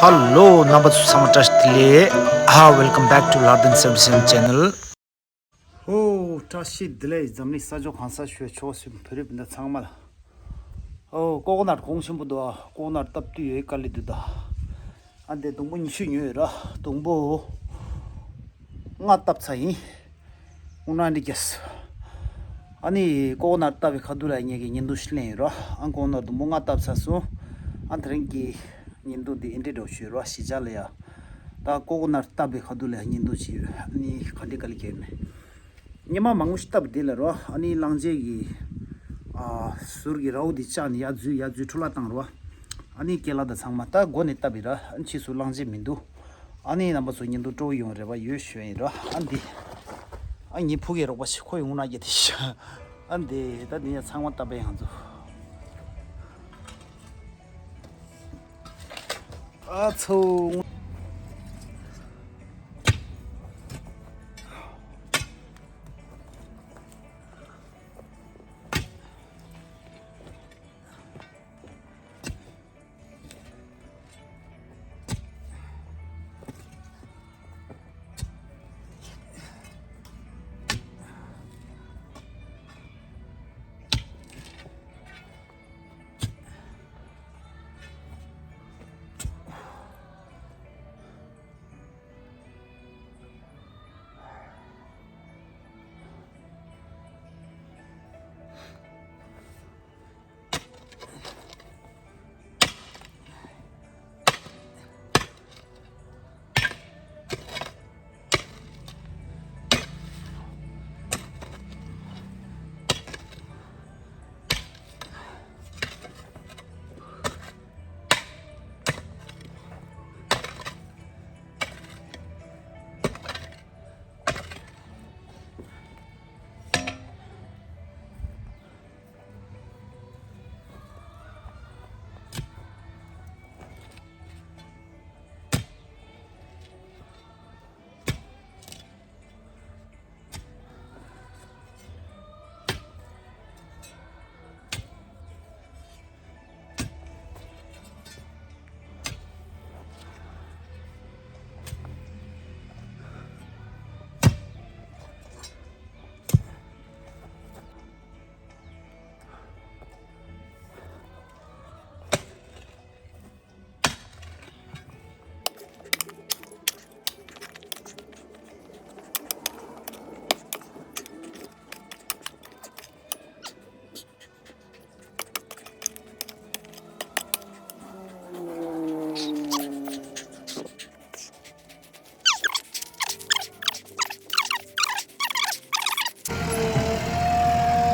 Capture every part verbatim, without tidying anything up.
ཧ་ལོ། རྣམ་པ་ཚོ་ཚང་མ་བཀྲ་ཤིས་བདེ་ལེགས། ཧ། Welcome back to Lardin seventy-seven channel. ཧོ། བཀྲ་ཤིས་བདེ་ལེགས། འཛམ་གླིང་ས་ཕྱོགས་གང་སར་བཞུགས་ཆོག་སུ་བོད་རིགས་སྤུན་ཟླ་ཚང་མ་ལ། ཨོ། ཀོ་ཀོ་ནཊ་གོང་ཆེན་པོ་འདུག་ཨ། ཀོ་ཀོ་ནཊ་བཏབ་དུས་ཡོད་དཀའ་ལས་འདུག་ད། ཨ་འདི་སྡོང་པོ་ཉི་ཤུ་ཉོས་ཡོད་ར། སྡོང་པོ་ལྔ་བཏབ་ཚར་ཡིན། དངོས་གནས་འདི་རྒྱས། ཨ་ནི་ཀོ་ཀོ་ནཊ་བཏབ་པའི་ཁ་ཐུག་ལ་ངེད་ཀྱི་བརྙན་ཐུང་ཞིག་ལེན་ཡོད་ར། ཨ་ཀོ་ཀོ་ནཊ་སྡོང་པོ་ལྔ་བཏབ་ཚར་སོང་། ཨ་དེ་རིང་གི་བརྙན་ཐུང་འདི་ཨེ་འདྲས་འགྲོ་ཞུས་ར། གཞིས་ཆགས་ལ་ཡ། ད་ཀོ་ཀོ་ནཊ་བཏབ་པའི་ཁ་ཐུག་ལ་བརྙན་ཐུང་ཞིག་ཡོད། ཨ་ནི་ག་འདྲས་དཀའ་ལས་ཁེལ་མེད། སྙེ་མ་མང་པོ་ཞིག་བཏབ་དེ་ལ་རོ། ཨ་ནི་གླང་ཆེན་གྱི་ཨ་ཟུར་གྱི་ར་བོ་དེ་བཅག་ནས་ཡར་འཛུལ་ཡར་འཛུལ་འཕྲོ་བརླག་བཏང་རོ། ཨ་ནི་ཀེ་ལ་དང་ཚང་མ་ད་མགོ་ནས་བཏབ་ཡིན་ར། ཨ་ནི་ཕྱིས་སུ་གླང་ཆེན་མི་འདུག་ཨ་ནི་རྣམ་པ་ཚོ་བརྙན་ཐུང་སྤྲོ་བོ་ཡོང་རེ་བ་ཡོད་ཞུ་ཡིན་ར། ཨ་འདི་ཨ་ངའི་ཕུ་གུའི་རོགས་པ་ཞིག་ཁོ་ཡོང་ན་རྒྱ་དེ་ཤ། ཨ་འདི་ད་འདི་ཡང་ཚང་མ་བཏབ་པའི་ང་ཚོ། ཨ་ཚོ།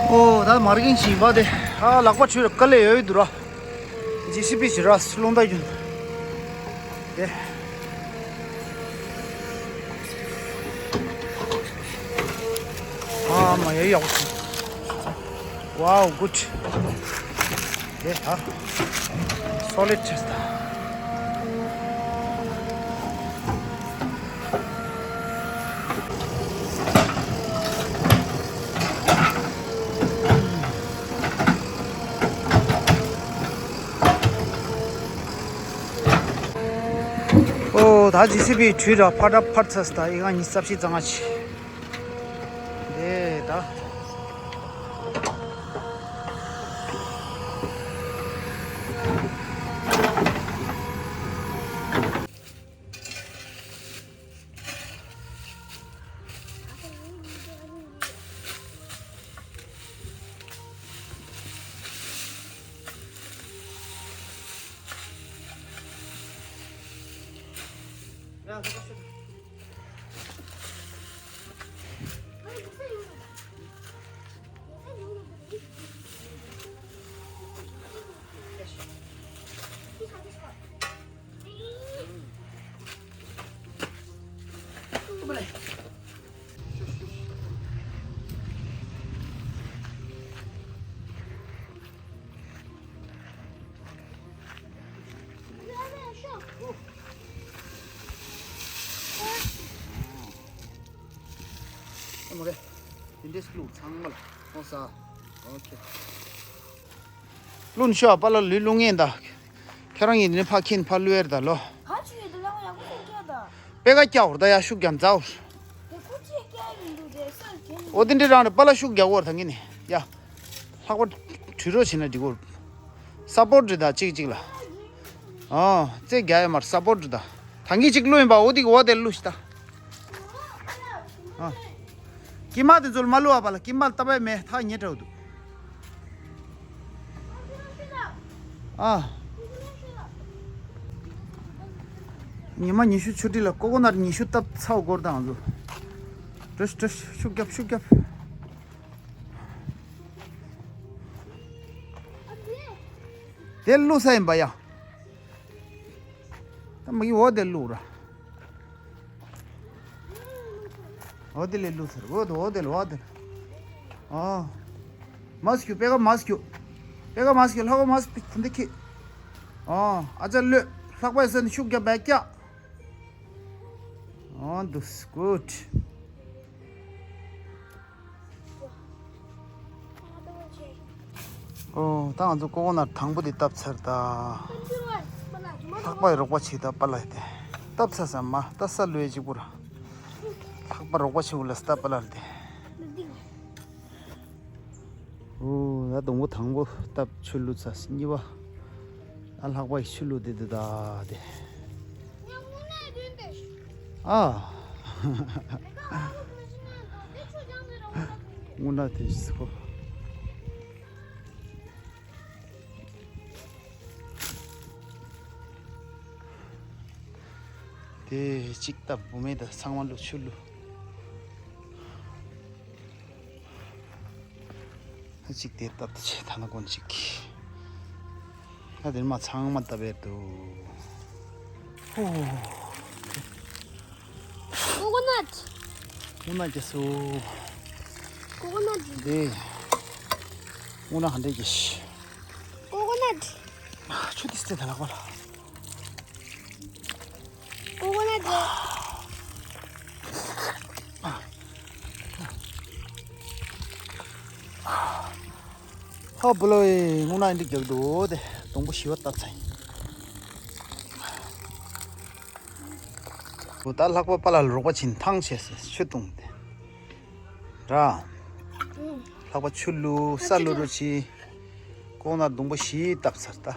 ཨོ་ད་མར་གིན་ཞིག་བ་དེ་ཨ་ལག་པ་ཆུ་ར་དཀའ་ལས་ཡོད་འདུག་ར། ཇེ་སི་པི་ཞིག་ར་སུ་ལོང་ད་ཡོད་དེ། ཨ་མ་ཡ་ཡག་པོ་བྱུང་། Wow, good. དེ་ད་སོ་ལིཌ་ཆེ་ས་ད། ཨོ་ད་ཇེ་སི་པི་དྲུད་ར་ཕར་ར་ཕར་ཚར་ས་ད། ཨི་ང་ཉི་ཤུ་རྩ་བཞི་རྩ་ལྔ་ཆེ། དེ་ད། ཨེ་མོ་རེ། དེ་འདྲས་བླུགས་ཚང་མ་ལ་ཧོ་ས། ཨོ་ཁེ། བླུགས་ཤོག་པ་ལ་ལུས་བླུགས་ངེས་ད། ཁྱེད་རང་གིས་འདི་ནས་ཕ་ཁྱིན་ཕ་བླུགས་ཡར་ད་ལོ། པེ་ཀ་སྐྱ་བོར་ད་ཡ་ཤུགས་རྒྱབ་མཛའ་བོར། འོ་དེ་འདྲའི་རང་རེད། པཱ་ལགས་ཤུགས་རྒྱག་གོ་ད་ངས་ནི་ཡ། ལྷག་པ་བྲི་རོགས་བྱེད་ན་འགྲིག་གོ། སཔོར་ཊི་རེད་ད་གཅིག་གཅིག་ལ། ཨོ་རྩེ་རྒྱག་ཡ་མར་སཔོར་ཊི་རེད་ད། ད་ངས་གཅིག་བླུགས་ཡིན་པ། འོ་དེ་གི་འོ་དེ་བླུགས་ཤི་ད། ཨ། ཀི་མ་དེ་ཚོ་ལ་མ་བླུགས་ཨ། པཱ་ལགས་ཀི་མ་ལྟ་བའི་མེ་ཐག་ཉེ་དྲགས་འདུག་ཨ། ཉི་མ་ཉི་ཤུ་ཆུ་ཊི་ལ་ཀོ་ཀོ་ནཊ་ཉི་ཤུ་བཏབ་ཚར་དགོས་དང་ཚོ། བྲོས་བྲོས་ཤུགས་རྒྱབ་ཤུགས་རྒྱབ། དེ་བླུགས་ས་ཡིན་པ་ཡ། ད་མ་གི་འོ་དེ་བླུགས་ར། འོ་དེ་ལས་བླུགས་ཚར། འོ་དེ་འོ་དེ་ལ་འོ་དེ་ལ། ཨོ། མ་སྐྱུ་པེ་ཀ་མ་སྐྱུ། པེ་ཀ་མ་སྐྱུ་ལྷག་པ་མ་སྐྱུ་ད་འདི་ཁི། ཨོ་ཨ་ཅག་ལོས་ལྷག་པའི་སེ་ནི་ཤུགས་རྒྱབ་པའི་སྐྱ། ཨོ་འདུག་གུཌ། ཨོ་ད་ང་ཚོ་ཀོ་ཀོ་ནཊ་དང་པོ་དེ་བཏབ་ཚར་ད། ལྷག་པའི་རོགས་པ་བྱེད་ད་པཱ་ལགས་དེ། བཏབ་ཚར་ས་མ་ད་ས་ལོས་གཅིག་པུ་ར། ལྷག་པ་རོགས་པ་བྱེད་འུ་ལ་ས་ད་པཱ་ལགས་དེ། ཨོ་ད་སྡོང་པོ་དང་པོ་བཏབ་ཆུ་བླུགས་ཚར། གཉིས་པ། ཨ་ལྷག་པ་ཡི་ཆུ་བླུགས་དེ་དེ་ད་དེ། ཨ། དངོས་གནས་དེ་སུ། དེ་གཅིག་བཏབ་བུ་མེད་ད་ཚང་མ་བླུགས་ཆུ་བླུགས། གཅིག་དེ་བཏབ་ད་ཆེ་ཐ་ན་གོན་གཅིག་ད་དེར་མ་ཚང་མ་བཏབ་པས་འདུག་ཧོ། ཀོ་ཀོ་ནཊ། ཀོ་ཀོ་ནཊ་རྒྱ་སོ། ཀོ་ཀོ་ནཊ། དེ། ཀོ་ཀོ་ནཊ་ག་འདྲས་ཀྱི་ཤི། ཀོ་ཀོ་ནཊ། ཆུ་དེ་སྟེ་ད་ལག་པ་ལ། ཀོ་ཀོ་ནཊ་རེད། ཧོ་བུ་ལོ་ཨེ་སྔོན་ན་འདི་རྒྱག་འདུག་དེ་སྡོང་པོ་ཞི་བ་བཏབ་ཚར་ཡིན། འོ་ད་ལྷག་པ་པཱ་ལགས་ལ་རོགས་པ་བྱིན་ཐང་ཆད་ཟེར་ཆུ་བཏུང་དེ། ར། ལྷག་པ་ཆུ་བླུགས་ས་བླུགས་རོགས་བྱེད། ཀོ་ཀོ་ནཊ་སྡོང་པོ་བཞི་བཏབ་ཚར་ད།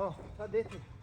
ཨོ། ད་དེ་དེ།